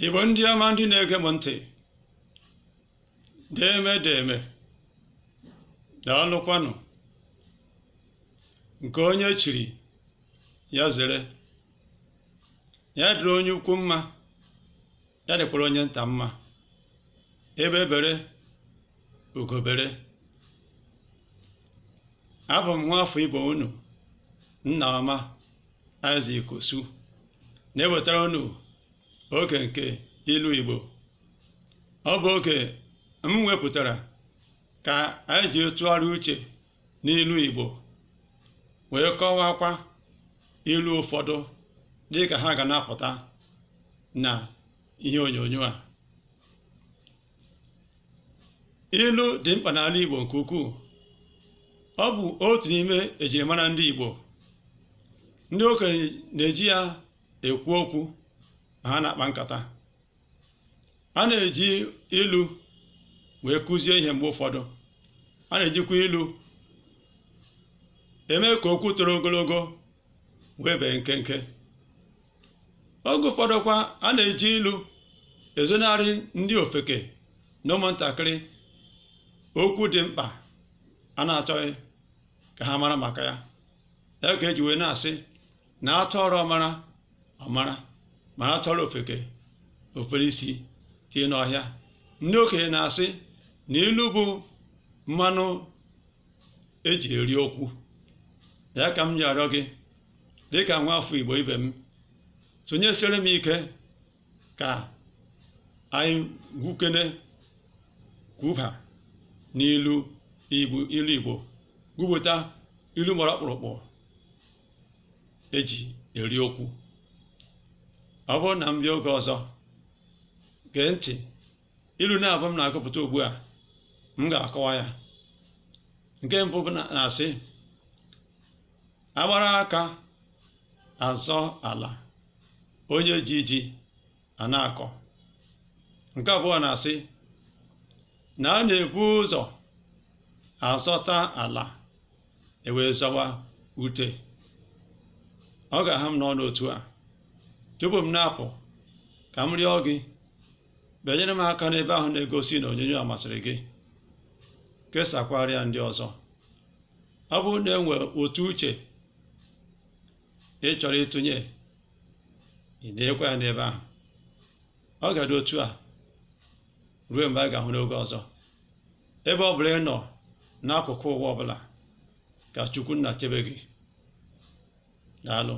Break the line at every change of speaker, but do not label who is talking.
Igbo ndị ọma, ndị na-ege m ntị, deeme deeme, daalụkwanụ. Nke onye chiri ya zere. Ya dịrị onye ukwu mma, ya dịkwara onye nta mma. Egbe bere, ugo bere. Abụ m nwaafọ Igbo unu, Nnaọma Isaac Osu, na-ewetara unu oge nke ilu Igbo. Ọ bụ oge m wepụtara ka anyị ji tụgharịa uche n'ilu Igbo wee kọwakwa ilu ụfọdụ dịka ha ga na-apụta na ihe onyonyo a. Ilu dị mkpa n'ala Igbo nke ukwuu. Ọ bụ otu n'ime ejirimara ndị Igbo. Ndị okenye na-eji ya ekwu okwu ma ha na-akpa nkata. A na-eji ilu wee kụzie ihe mgbe ụfọdụ. A na-ejikwa ilu eme ka okwu toro ogologo wee bee nkenke. Oge ụfọdụ kwa, a na-eji ilu ezonarị ndị ofeke na ụmụntakịrị okwu dị mkpa a na-achọghị ka ha mara maka ya. Ya ka eji wee na-asị na a tụọrọ ọmara, ọ mara, mana a tụọrọ ofeke, o fere isi tinye n'ọhịa. Ndị okenye na-asị na ilu bụ mmanụ eji eri okwu. Ya ka m ji arịọ gị dịka nwa afọ Igbo ibe m, sonyesiere m ike ka anyị gwukene gwuba n'ilu Igbo, ilu Igbo, gwupụta ilu gbara ọkpụrụkpụ eji eri okwu. Ọ bụrụ na m bịa oge ọzọ, gee ntị ilu naabọ m na-agụpụta ugbu a, m ga-akọwa ya. Nke mbụ bụ na-asị, agbara aka azọ ala, onye ji ji a na-akọ. Nke abụọ na-asị na a na-ebu ụzọ azọta ala e wee zọwa ute. Ọ ga-aha m n'ọnụ otu a. Tupu m na-apụ, ka m rịọ gị bịanyere m aka n'ebe ahụ na-egosi na onyonyo a masịrị gị, kesakwara ya ndị ọzọ. Ọ bụrụ na e nwee otu uche ị chọrọ ịtụnye, ị deekwa ya n'ebe ahụ. Ọ ga-adị otu a ruo mgbe a ga-ahụ n'oge ọzọ. Ebe ọ bụla ị nọ n'akụkụ ụwa ọbụla, ka Chukwu nna chebe gị. Daalụ.